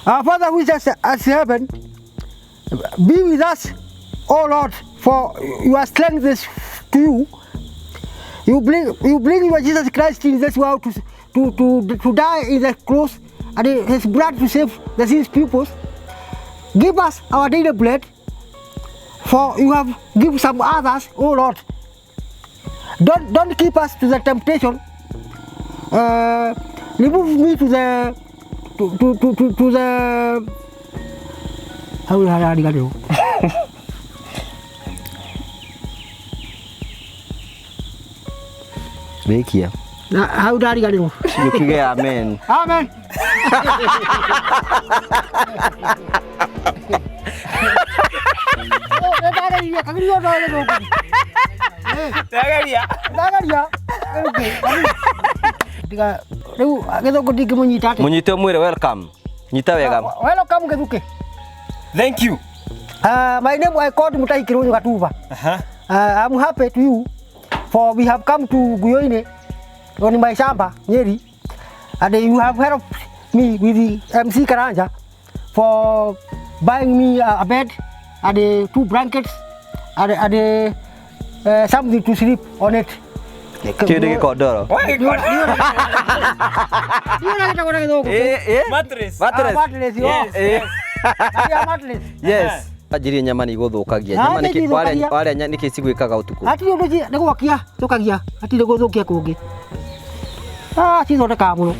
Our Father who is at heaven, be with us, O Lord, for your strength is to you. You bring your Jesus Christ in this world to die in the cross and his blood to save the sins pupils. Give us our daily bread, for you have given some others, O Lord. Don't keep us to the temptation. Remove me to the to the hau harariganĩrwo. Rĩkia. Na hau ndariganĩrwo. Gĩkiuge amen. Amen. Oh, nĩndageririe, kagirio no gĩthũngũ. Ndageria. Ndageria. Tiga rĩu gĩthũngũ ndingĩmũnyita atĩa. Mũnyite ũmwĩre welcome. Nyita wega. Welcome, Gĩthukĩ. Thank you. My name I called Mutahi Kirunyu Gatuva. I'm happy to you for we have come to Guyoine on my shamba, Nyeri, and you have helped me with the MC Karanja for buying me a bed and two blankets and something to sleep on it. Kĩu nĩ gĩkondoro. Ndiona gĩtagwo na gĩthũngũ. Eh, eh. Mattress. Mattress. Ah, mattress, oh. Yes, yes. Ati mattress. Yes. Anjirie nyama nĩ igũthũkagia. Ah, Nyama nĩ nĩkĩ warĩa ithũkagia. warĩa nĩkĩ cigwĩkaga ũtukũ? Hatirĩ ũndũ nĩ gwakia tũkagia, hatirĩ gũthũkia kũngĩ. Ah, cithondekaga mũno.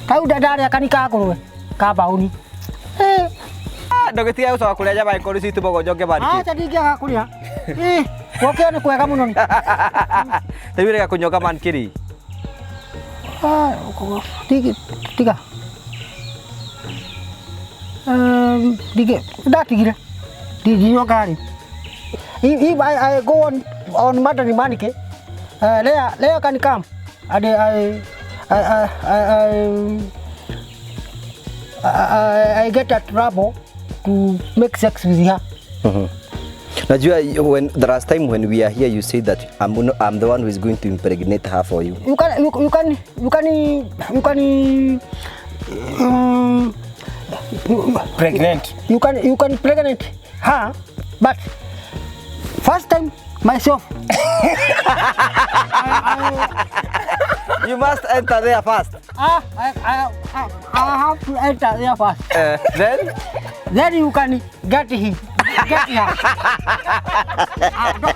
Ta rĩu ndarĩa kani ka ngũrwe ka mbaũni. Eh, Ndũgĩtiga gũcoka kũrĩa nyama angĩkorwo nĩcio itũmaga ũnjonge mandĩki. Acha ndingĩaga kũrĩa. Eh, gwakio nĩ kwega mũno. Ta rĩu ũrega kũnyonga mankĩrĩ. Ah, tiga. Ndatigire. Ndinyoka rĩ. If I go on Monday Manike, Leah can come and I get a trouble to make sex with her. Najua when the last time when we are here you say that I'm, no, I'm the one who is going to impregnate her for you. You can you, you can you can you can you, Pregnant. you can pregnant her, but first time myself. You must enter there first. Ah, I have to enter there first. Then Then you can get him. Get her.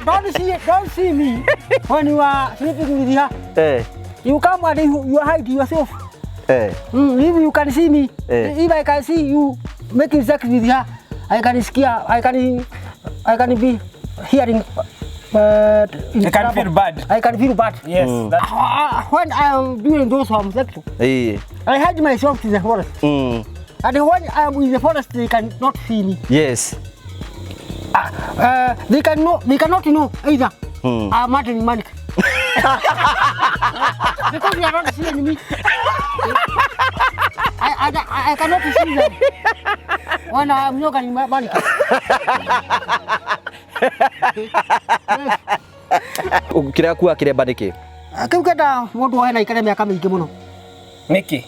Don't see me when you are sleeping with her. You come and you hide yourself. If you can see me, if I can see you making sex with her, I can scare, I can be hearing. In You can trouble. Feel bad. I can feel bad. Yes. That, When I am doing those homosexual, I hide myself to the forest. And when I am in the forest, they cannot see me. They cannot know either. I'm Martin Manik. Because they are not seeing me. I cannot see them when I am not in Manik. Kĩrĩa kuga kĩremba nĩkĩ? Kĩu kenda mũndũ ohe na ikare mĩaka mĩingĩ mũno. Niki.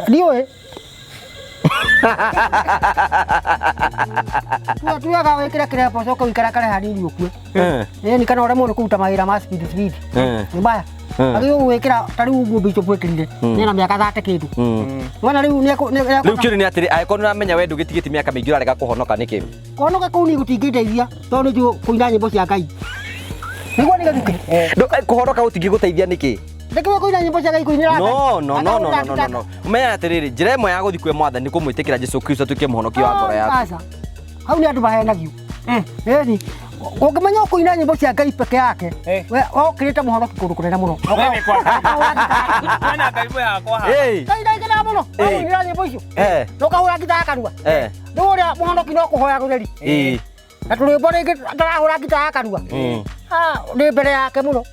Ndiũĩ. Tuaga wĩkĩre kĩremba ũcoke ũikarakare hanini ũkue. Ĩni kana ũremwo nĩ kũruta mawĩra ma speed speed. Nĩ mbaya. Agĩrĩirwo gwĩkĩra ta rĩu ũguo Bishop wĩkĩrire. Nĩ na mĩaka 30 kĩndũ. Wona rĩu nĩ Rĩu kĩũria nĩ atĩrĩ, angĩkorwo nĩ ũramenya we ndũgĩtigĩtie mĩaka mĩingĩ ũrarega kũhonoka nĩkĩ? Kũhonoka kũu nĩ gũtingĩndeithia tondũ nĩ njũĩ kũina nyĩmbo cia Ngai. Nĩguo nĩ gĩthukĩ. Kũhonoka gũtingĩgũteithia nĩkĩ? Ndĩkĩũĩ kũina nyĩmbo cia Ngai kũinĩra Ngai. No, no, no, no, no, no, no. Ũmenye atĩrĩrĩ, njĩra ĩmwe ya gũthiĩ kwĩ mwathani nĩ kũmwĩtĩkĩra Jesu Kristo atuĩke mũhonokia wa ngoro yaku. Aca. Hau nĩ andũ mahenagio. Ĩni. Ũngĩmenya kũina nyĩmbo cia Ngai peke yake, we okĩrĩte mũhonoki kũndũ kũnene mũno. Wewe kwa. Kwena karibu yakwa haha. Ngai ndaingĩra mũno. Ũkũinĩra nyĩmbo icio. Ndũkahũra ngita ya kanua. Rĩu ũrĩa mũhonoki no kũhoya gũtheri. Na tũrwĩmbo rĩngĩ ndarahũra ngita ya kanua. Ah, nĩ mbere yake mũno.